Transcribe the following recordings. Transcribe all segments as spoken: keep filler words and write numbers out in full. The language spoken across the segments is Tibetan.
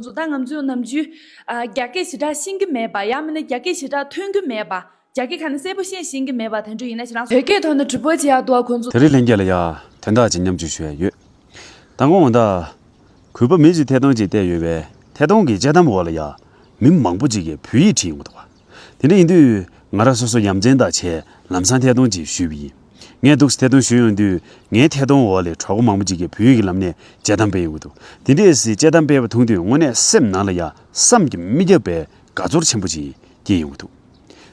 ཚོ་ད་ང་ཚོའི་ནམ་རྒྱུན་ཨ་རྒྱ་སྐད་ཞེ་དྲག་ཤེས་ཀྱི་མེད་པ། ཡང་མིན་ན་རྒྱ་སྐད་ཞེ་དྲག་ཐོན་གྱི་མེད་པ། རྒྱ་སྐད་ག་ནས་གསལ་པོ་བཤད་ཤེས་ཀྱི་མེད་པ་དེ་འདྲ་ཡིན་ན། ཁྱེད་རང་ཚོ་བོད་སྐད་ཐོག་ནས་གྲོས་འབོར་བྱེད་ཡག་འདུག་ཨ། ཁོང་ཚོ། དེ་རིང་ལྷན་རྒྱས་ལ་ཡ་དོན་དག་ཅིག་མཉམ་སྤྱོད་ཞུ་ཡ་ཡོད། ད་དགོང་ང་ད་གུས་པ་མི་གཅིག་ཐད་གཏོང་ཅིག་བལྟས་ཡོད་པས། ཐད་གཏོང་གི་དཔྱད་གཏམ་འོག་ལ་ཡ་མི་མང་པོ་ཅིག་གིས་བོད་ཡིག་བྲིས་ཡོང་གི་འདུག་བ། དེ་འདྲ་ཡིན་དུས་ང་རང་སོ་སོ་ཡ་མཚན་དང་བྱས་ལམ་སང་ཐད་གཏོང་ཅིག་ཞུས་པ་ཡིན། ངས་འདུག་སེ་ཐད་གཏོང་ཞུས་ཡོང་དུས། ངའི་ཐད་གཏོང་འོག་ལ་གྲོགས་པོ་མང་པོ་ཅིག་གིས་བོད་ཡིག་གི་ལམ་ནས་དཔྱད་གཏམ་སྤེལ་ཡོང་གི་འདུག། དེ་འདྲས་སེ་དཔྱད་གཏམ་སྤེལ་བ་མཐོང་དུས་དངོས་གནས་སེམས་ནང་ལ་ཡ་བསམ་གྱིས་མི་ཁྱབ་པའི་དགའ་ཚོར་ཆེན་པོ་ཅིག་སྐྱེས་ཡོང་གི་འདུག།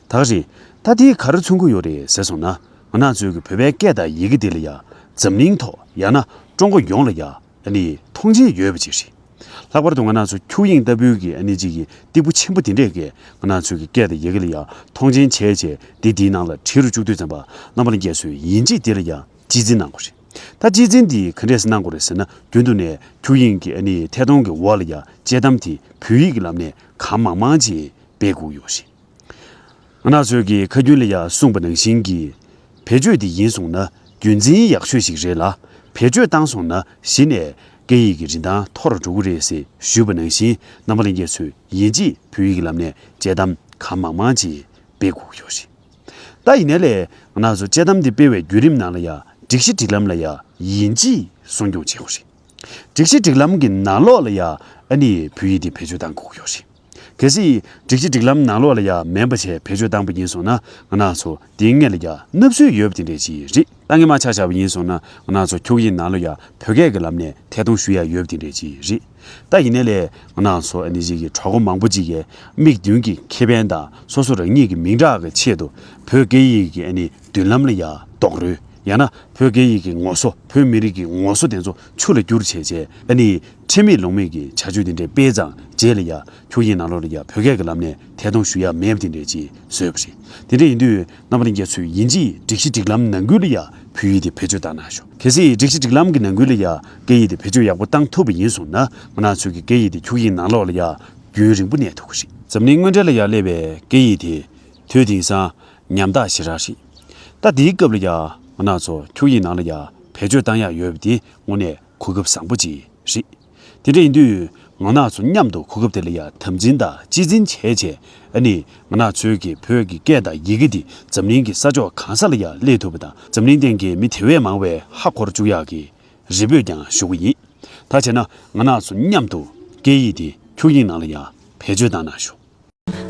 ད་ག་རེད། ད་དེས་ག་རེ་མཚོན་གྱི་ཡོད་རེད་ཟེར་སོང་ན། ང་རང་ཚོའི་གི་བོད་པའི་སྐད་དང་ཡི་གེ་འདི་ལ་ཡ་འཛམ་གླིང་ཐོག་ཡང་ན་ཀྲུང་གོ་ཡོངས་ལ་ཡ་ཨ་ནི་མཐོང་མཆན་ཡོད་པ་ཅིག་རེད། ལྷག་པར་དུ་ང་རང་ཚོ་ཁྱུག་དབྱིངས་ལྟ་བུའི་གི་ཨ་ནི་ཅིག་གི་སྟེགས་བུ་ཆེན་པོ་འདི་འདྲས་ཀྱིས་ང་རང་ཚོའི་གི་སྐད་དང་ཡི་གེ་ལ་ཡ་མཐོང་མཆན་བྱས་བྱས་འདི་འདིའི་ནང་ལ་བྲིས་རུ་བཅུག་དུས་ཙམ་པ། རྣམ་པ་ལྷན་རྒྱས་ཚོས་ཡིན་གཅིག་འདི་ལ་ཡ་གཅེས་འཛིན་གནང་དགོས་རེད། ད་གཅེས་འཛིན་འདི་ག་འདྲས་སེ་གནང་དགོས་རེད་ཟེར་ན། རྒྱུན་དུ་ནས་ཁྱུག་དབྱིངས་ཀྱི་ཨ་ནི་ཐད་གཏོང་གི་འོག་ལ་ཡ་དཔྱད་གཏམ་དེ་བོད་ཡིག་གི་ལམ་ནས་གང་མང་མང་ཅིག་སྤེལ་དགོས་ཡོད་རེད། ང་རང་ཚོའི་གི་ཁ་རྒྱུན་ལ་ཡ་གསུངས་པ་ནང་བཞིན་གྱི་བེད་སྤྱོད་འདི་ཡིན་སོང་ན་རྒྱུན་འཛིན་ཡག་ཤོས་ཤིག་རེད་ལ། བེད་སྤྱོད་བཏང་སོང་ན་གཞི་ནས་སྐད་ཡིག་གི་རིན་ཐང་མཐོ་རུ་འགྲོ་གི་རེད་ཟེར་ཞུས་པ་ནང་བཞིན། རྣམ་པ་ལྷན་རྒྱས་ཚོས་ཡིན་གཅིག་བོད་ཡིག་གི་ལམ་ནས་དཔྱད་གཏམ་གང་མང་མང་ཅིག་སྤེལ་དགོས་ཀྱི་ཡོད་རེད། ད་ཡིན་ནའི་ལས་ང་རང་ཚོ་དཔྱད་གཏམ་འདི་སྤེལ་བའི་བརྒྱུད་རིམ་ནང་ལ་ཡ་སྒྲིག་གཞི་སྒྲིག་ལམ་ལ་ཡ་ཡིན་གཅིག་སྲུང་སྐྱོང་བྱེད་དགོས་རེད། སྒྲིག་གཞི་སྒྲིག་ལམ་གྱི་ནང་ལོགས་ལ་ཡ་ཨ་ནི་བོད་ཡིག་འདི་བེད་སྤྱོད་བཏང་དགོས་ཀྱི་ཡོད་རེད། གལ་སྲིད་སྒྲིག་གཞི་སྒྲིག་ལམ་ནང་ལོགས་ལ་ཡ་མིན་པ་བྱས་བེད་སྤྱོད་བཏང་པ་ཡིན་སོང་ན། ང་རང་ཚོ་དེའི་སྔོན་ལ་ཡ་བསྣབ་སྲོལ་ཡོད་པ་དེ་འདྲས་ཅིག་རེད། ད་སྔོན་མ་ཆ་བཞག་པ་ཡིན་སོང་ན། ང་རང་ཚོ་ཁྱུག་དབྱིངས་ནང་ལ་ཡ་བོད་སྐད་ཀྱི་ལམ་ནས་ཐད་གཏོང་ཞུ་ཡ་ཡོད་པ་དེ་འདྲས་ཅིག་རེད། ད་ཡིན་ནའི་ལས་ང་རང་ཚོ་ཨ་ནི་ཅིག་གི་གྲོགས་པོ་མང་པོ་ཅིག་གིས་མིག་མདུན་གྱི་ཁེ་ཕན་དང་སོ་སོ་རང་ཉིད་ཀྱི་མིང་གྲགས་ཀྱི་ཆེད་དུ་བོད་སྐད་ཡིག་གི་ཨ་ནི་མདུན་ལམ་ལ་ཡ་རྡོག་རོལ། ཡང་ན་བོད་སྐད་ཡིག་གི་ངོ་སོ། བོད་མི་རིགས་ཀྱི་ངོ་སོ་དེ་ཚོ་ཆུ་ལ་བསྐྱུར་བྱས་བྱས། ཨ་ནི་ཁྲེལ་མེད་ལོང་མེད་ཀྱི་བྱ་སྤྱོད་དེ་འདྲས་སྤེལ་ཙང་། རྗེས་ལ་ཡ་ཁྱུག་དབྱིངས་ནང་ལོགས་ལ་ཡ་བོད་སྐད་ཀྱི་ལམ་ནས་ཐད་གཏོང་ཞུ་ཡ་མེད་པ་དེ་འདྲས་ཅིག་བཟོས་པ་རེད། དེ་འདྲ་ཡིན་དུས་རྣམ་པ་ལྷན་རྒྱས་ཚོས་ཡིན་གཅིག་སྒྲིག་གཞི་སྒྲིག་ལམ་ནང་ཁུལ་ལ་ཡ་བོད་ཡིག་དེ་བེད་སྤྱོད་བཏང་གནང་ཤོག། གལ་སྲིད་སྒྲིག་གཞི་སྒྲིག་ལམ་གྱི་ནང་ཁུལ་ལ་ཡ་སྐད་ཡིག་དེ་བེད་སྤྱོད་ཡག་པོ་བཏང་ཐུབ་པ་ཡིན་སོང་ན། ང་རང་ཚོའི་གི་སྐད་ཡིག་དེ་ཁྱུག་དབྱིངས་ནང་ལོགས་ལ་ཡ་རྒྱུན་རིང་པོ་གནས་ཐུབ་ཀྱི་རེད། འཛམ་གླིང་དངོས་འབྲེལ་ལ་ཡ་སླེབས་པའི་སྐད་ཡིག་དེ་དུས་དེང་སང་ཉམ་ཐག་ཞེ་དྲག་རེད། ད་དེའི་སྐབས་ལ་ཡ་ང་རང་ཚོ་ཁྱུག་དབྱིངས་ནང་ལ་ཡ་བེད་སྤྱོད་བཏང་ཡ་ཡོད་པ་དེ་དངོས་གནས་གོ་སྐབས་བཟང་པོ་ཅིག་རེད། དེ་འདྲ་ཡིན་དུས་ང་རང་ཚོ་མཉམ་དུ་གོ་སྐབས་དེ་ལ་ཡ་དམ་འཛིན་དང་གཅེས་འཛིན་བྱས་བྱས། ཨ་ནི་ང་རང་ཚོའི་གི་བོད་ཀྱི་སྐད་དང་ཡི་གེ་འདི་འཛམ་གླིང་གི་ས་ཕྱོགས་གང་ས་ལ་ཡ་སླེབས་ཐུབ་པ་དང་། འཛམ་གླིང་སྟེང་གི་མི་དེ་བས་མང་བས་ཧ་གོ་རུ་བཅུག་ཡག་གི་རེ་འབོད་ཀྱང་ཞུ་གི་ཡིན། ད་བྱས་ན་ང་རང་ཚོ་མཉམ་དུ་སྐད་ཡིག་འདི་ཁྱུག་དབྱིངས་ནང་ལ་ཡ་བེད་སྤྱོད་བཏང་གནང་ཤོག།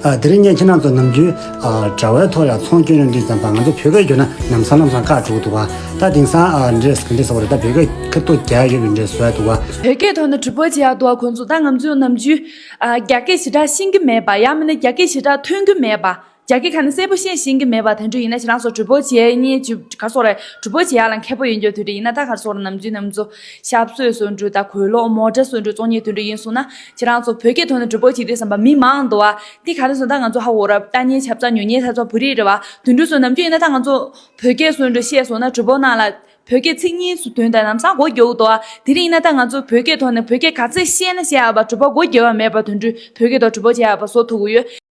ཨ། དེ་རིང་ངས་ཁྱེད་རང་ཚོ་ནམ་རྒྱུན་ཨ་དྲ་བའི་ཐོག་ལ་ཚོང་སྐྱོན་ཡོང་དུས་ཙམ་པ་ང་ཚོ་བོད་སྐད་བརྗོད་ན་ལམ་སང་ལམ་སང་བཀག་འགྲོ་གི་འདུག་ག། ད་དེང་སང་ཨ་འདྲས་ག་འདྲས་ཟེར་བ་རེད། ད་བོད་སྐད་ཁ་ཐུག་རྒྱག་ཡོད་པའི་འདྲས་བཟོ་ཡ་འདུག་ག། བོད་སྐད་ཐོག་ནས་གྲོས་འབོར་བྱེད་ཡག་འདུག་ག། ཁོང་ཚོ་ད་ང་ཚོའི་ནམ་རྒྱུན་ཨ་རྒྱ་སྐད་ཞེ་དྲག་ཤེས་ཀྱི་མེད་པ། ཡང་མིན་ན་རྒྱ་སྐད་ཞེ་དྲག་ཐོན་གྱི་མེད་པ། རྒྱ་སྐད་ག་ནས་གསལ་པོ་བཤད་ཤེས་ཀྱི་མེད་པ་དེ་འདྲ་ཡིན་ན། ཁྱེད་རང་ཚོ་གྲོས་འབོར་བྱེད་མཁན་གྱི་ག་སོགས་རེད། གྲོས་འབོར་བྱེད་ཡག་ལ་མཁས་པོ་ཡིན་རྒྱུ་དེ་འདྲ་ཡིན་ན། ད་ག་སོགས་རེད། ནམ་རྒྱུན་ནམ་ཚོ་ཞབས་སོས་བཟོ་འདྲ་དང་གོས་ལོག་མོ་ཊ་བཟོ་འདྲ་བཙོང་མཁན་དེ་འདྲ་ཡིན་སོང་ན། ཁྱེད་རང་ཚོ་བོད་སྐད་ཐོག་ནས་གྲོས་འབོར་བྱེད་དུས་ཙམ་པ་མི་མང་འདུག་ག། དེ་ག་རེ་ཟེར་ན་ད་ང་ཚོ་ཧ་གོ་ར་ལྟ་མཁན་ཆབ་ཚང་ཉོ་མཁན་ད་ཚོ་བོད་རིགས་རེད་བ། དེ་འདྲ་སོང་ནམ་རྒྱུན་ཡིན་ན་ད་ང་ཚོ་བོད་སྐད་བཟོ་འདྲ་བཤད་སོང་ན་གྲོས་འབོར་ནང་ལ། བོད་སྐད་ཚིག་གཉིས་སུ་དོན་དང་ལམ་སང་སྒོ་རྒྱག་འདུག་ག། དེ་རིང་ཡིན་ན་ད་ང་ཚོ་བོད་སྐད་ཐོག་ནས་བོད་སྐད་ག་ཚོད་བཤད་ན་བཤད་ཡག་པ་གྲོས་འབོར་སྒོ་རྒྱག་པ་མེད་པ་དེ་འདྲ་བོད་སྐད་ཐོག་གྲོས་འབོར་བྱེད་ཡག་པ་བཟོ་ཐུབ་ཀྱི་ཡོད།